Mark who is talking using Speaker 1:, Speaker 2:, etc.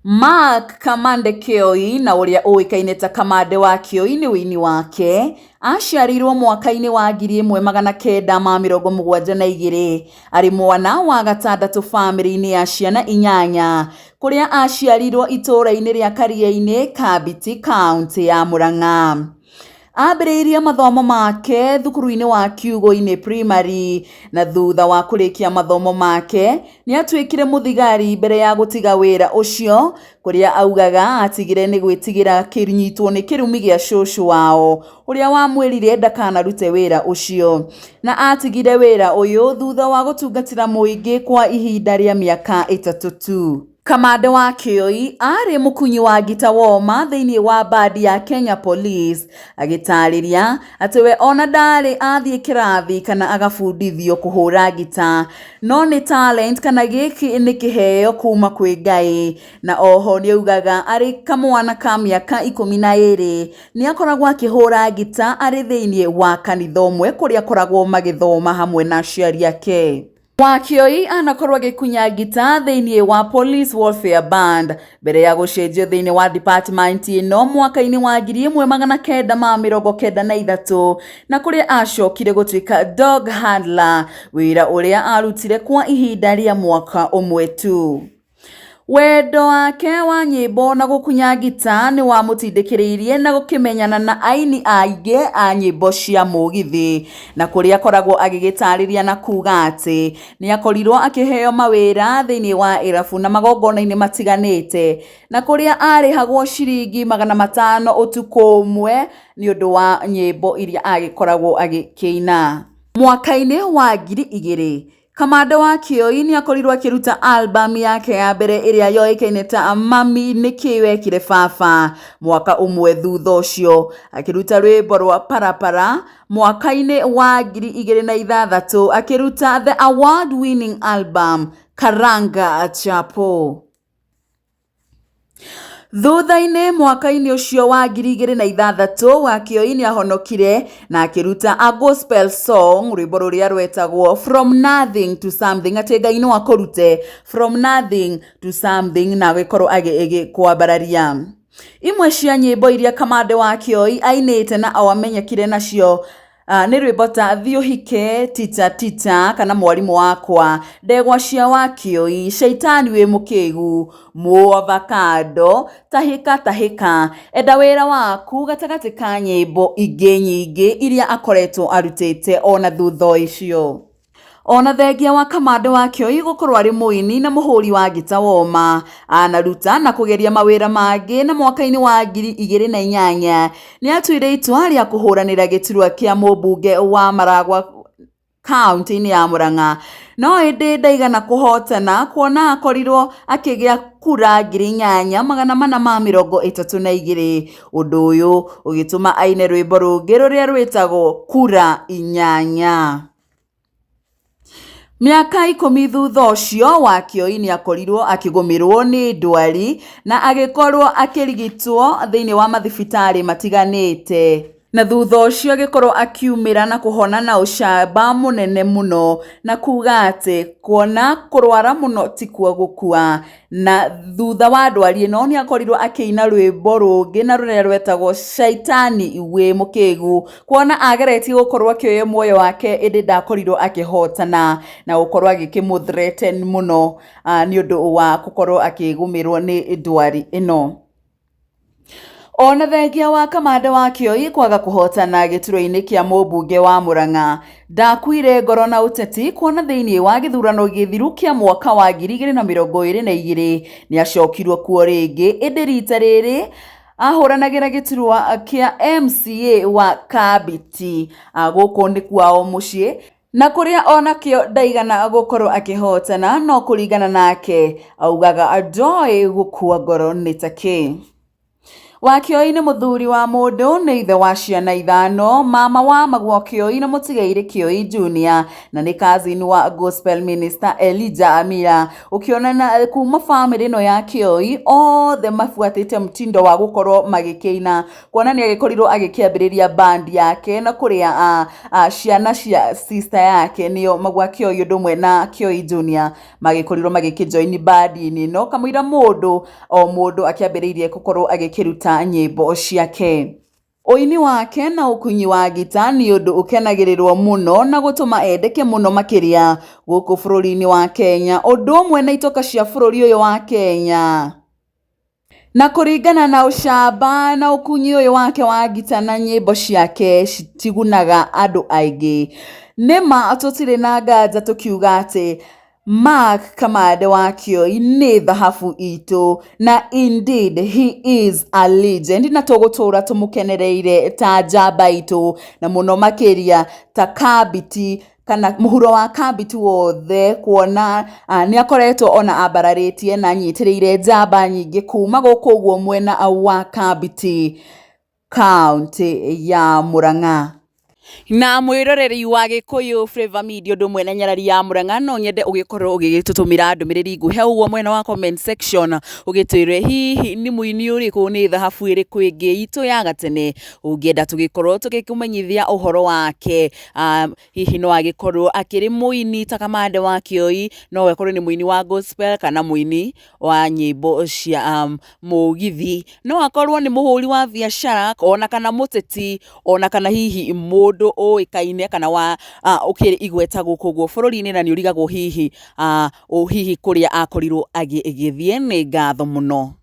Speaker 1: Mark Kamande Kĩoi na ũrĩa ũĩkaine ta Kamande wa Kĩoi nĩ ũini wake, aciarĩirwo mwaka-inĩ wa 1972 arĩ mwana wa gatandatũ bamĩrĩ-inĩ ya ciana inyanya, kũrĩa aciarĩirwo itũũra-inĩ rĩa Kariainĩ, Kambiti, kauntĩ ya Murang'a. Ambĩrĩirie mathomo make thukuru-inĩ wa Kiugũ-inĩ Primary na thutha wa kũrĩkia mathomo make nĩ atuĩkire mũthigari mbere ya gũtiga wĩra ũcio kũrĩa augaga atigire nĩ gwĩtigĩra kũnyitwo nĩ kĩrumi gĩa cũcũ wao ũrĩa wamwĩrire ndakanarute wĩra ũcio na atigire wĩra ũyũ thutha wa gũtungatĩra mũingĩ kwa ihinda rĩa mĩaka 3 tu. Kamande wa Kĩoi aarĩ mũkunyi wa ngita woma thĩinĩ wa bandi ya Kenya Police agĩtarĩria atĩ we ona ndarĩ athiĩ kĩrathi kana agabundithio kũhũra ngita no nĩ talent kana gĩkĩ nĩ kĩheo kuma kwĩ Ngai na oho nĩaugaga arĩ kamwana ka mĩaka 12 nĩ akoragwo akĩhũra ngita arĩ thĩinĩ wa kanitha ũmwe kũrĩa akoragwo magĩthoma hamwe na aciari ake. Wakĩoi anakorwo agĩkunya ngita thĩinĩ wa Police Welfare Band mbere ya gũcenjio thĩinĩ wa department ĩno mwaka-inĩ wa 1993 na kũrĩa acokire gũtuĩka dog handler wĩra ũrĩa arutire kwa ihinda rĩa mwaka ũmwe tu. Wendo wake wa nyĩmbo na gũkunya ngita nĩ wamũtindĩkĩrĩirie na gũkĩmenyana na aini aingĩ a nyĩmbo cia mũgithi na kũrĩa akoragwo agĩgĩtarĩria na kuga atĩ nĩ akorirwo akĩheo mawĩra thĩinĩ wa irabu na magongona-inĩ matiganĩte na kũrĩa arĩhagwo ciringi 500 ũtukũ ũmwe nĩ ũndũ wa nyĩmbo iria agĩkoragwo agĩkĩina. Mwaka-inĩ wa 2000 Kamande wa Kĩoi nĩ akorirwo akĩruta album yake ya mbere ĩrĩa yoĩkaine ta Mami Nĩkĩ Wekire Baba. Mwaka ũmwe thutha ũcio akĩruta rwĩmbo rwa Parapara. Mwaka-inĩ wa 2006 akĩruta the award winning album Karanga Chapo. Thutha-inĩ mwaka-inĩ ũcio wa 2006 Wakĩoi nĩ ahonokire na akĩruta a gospel song rwĩmbo rũrĩa rwetagwo From Nothing to Something atĩ Ngai no akũrute from nothing to something na agĩkorwo agĩkwambararia. Imwe cia nyĩmbo iria Kamande wa Kĩoi ainĩte na amenyekire nacio nĩ rwĩmbo ta Thiĩ ũhike, Tita Tita kana Mwarimũ wakwa, Ndegwa cia Wakĩoi, Shaitani wĩ mũkĩgu, Mũ avocado, Tahĩka Tahĩka, Enda wĩra waku gatagatĩ ka nyĩmbo ingĩ nyingĩ iria akoretwo arutĩte ona thutha ũcio. Ona thengia wa Kamande wa Kĩoi gũkorwo arĩ mũini na mũhũri wa ngita woma, anaruta na kũgeria mawĩra mangĩ na mwaka-inĩ wa 2008 nĩ atuire itua rĩa kũhũranĩra gĩturwa kĩa mũmbunge wa Maragwa kaunti-inĩ ya Murang'a no ĩndĩ ndaigana kũhotana kuona akorirwo akĩgĩa kura 8432 ũndũ ũyũ ũgĩtũma aine rwĩmbo rũngĩ rũrĩa rwĩtagwo kura inyanya. Mĩaka 10 thutha ũcio Wakĩoi nĩ akorirwo akĩgũmĩrwo nĩ ndwari na agĩkorwo akĩrigitwo thĩinĩ wa mathibitarĩ matiganĩte na thutha ũcio agĩkorwo akiumĩra na kũhona na ũcamba mũnene mũno na kuga atĩ kuona kũrwara mũno tikuo gũkua na thutha wa ndwari ĩno nĩ akorirwo akĩina rwĩmbo rũngĩ na rũrĩa rwetagwo Shaitani wĩ mũkĩgu kuona ageretie gũkorwo akĩoya muoyo wake ĩndĩ ndakorirwo akĩhotana na gũkorwo agĩkĩmũ threaten mũno nĩ ũndũ wa gũkorwo akĩgũmĩrwo nĩ ndwari ĩno. Ona thengia wa Kamande wa Kĩoi kwaga kũhotana gĩturwa-inĩ kĩa mũmbunge wa Murang'a ndakuire ngoro na ũteti kuona thĩinĩ wa gĩthurano gĩthiru kĩa mwaka wa 2022 nĩ acokirwo kuo rĩngĩ ĩndĩ rita rĩrĩ ahũranagĩra gĩturwa kĩa MCA wa Kambiti gũkũ nĩ kwao mũciĩ na kũrĩa onakĩo ndaigana gũkorwo akĩhotana no kũringana nake augaga ndoĩ gũkua ngoro nĩ ta kĩ. Wakĩoi nĩ mũthuri wa mũndũ, nĩ ithe wa ciana ithano, mama wa Magwo Kĩoi na mũtigairĩ Kĩoi Junior, na nĩ cousin wa gospel minister Elijah Amira. Ũkĩona kuma famĩlĩ ĩno ya Kĩoi othe mabuatĩte mtindo wa gũkorwo magĩkĩina, kuona nĩ agĩkorirwo agĩkĩambĩrĩria band yake na kũrĩa ciana cia sister yake nĩo Magwa Kĩoi ũndũ ũmwe na Kĩoi Junior magĩkorirwo magĩkĩjoini band-inĩ ĩno kamũira mũndũ o mũndũ akĩambĩrĩirie gũkorwo agĩkĩruta nyĩmbo ciake. Ũini wake na ũkunyi wa ngita nĩ ũndũ ũkenagĩrĩrwo mũno na gũtũma endeke mũno makĩria gũkũ bũrũri-inĩ wa Kenya ũndũ ũmwe na itoka cia bũrũri ũyũ wa Kenya. Na kũringana na ũcamba na ũkunyi ũyũ wake wa ngita na nyĩmbo ciake citigunaga andũ aingĩ. Nĩma tũtirĩ na nganja tũkiuga atĩ Mark Kamande wa Kĩoi nĩ thahabu itũ na indeed he is a legend na tũgũtũra tũmũkenereire ta njamba itũ na mũno makĩria ta Kambiti kana mũhuro wa Kambiti wothe kuona nĩ akoretwo ona ambararĩtie na anyitĩrĩire njamba nyingĩ kuma gũkũ ũguo mwena wa Kambiti kaũntĩ ya Murang'a. Na mwĩroreri wa Gĩkũyũ Flavour Media ũndũ ũmwe na nyarari ya Murang'a no nyende ũgĩkorwo ũgĩgĩtũtũmĩra ndũmĩrĩri nguhĩ ũguo mwena wa comment section ũgĩtwĩre hihi nĩ mũini ũrĩkũ nĩ thahabu ĩrĩkũ ĩngĩ itũ ya gatene ũngĩenda tũgĩkorwo tũgĩkũmenyithia ũhoro wake. Hihi no agĩkorwo akĩrĩ mũini ta Kamande wa Kĩoi, no akorwo nĩ mũini wa gospel kana mũini wa nyĩmbo cia mũgithi, no akorwo nĩ mũhũri wa biacara ona kana mũteti ona kana hihi mũndũ ũĩkaine kana wa ũkĩrĩ igweta gũkũ ũguo bũrũri-inĩ na nĩ ũrigagwo hihi hihi kũrĩa akorirwo agĩthiĩ. Nĩ ngatho mũno.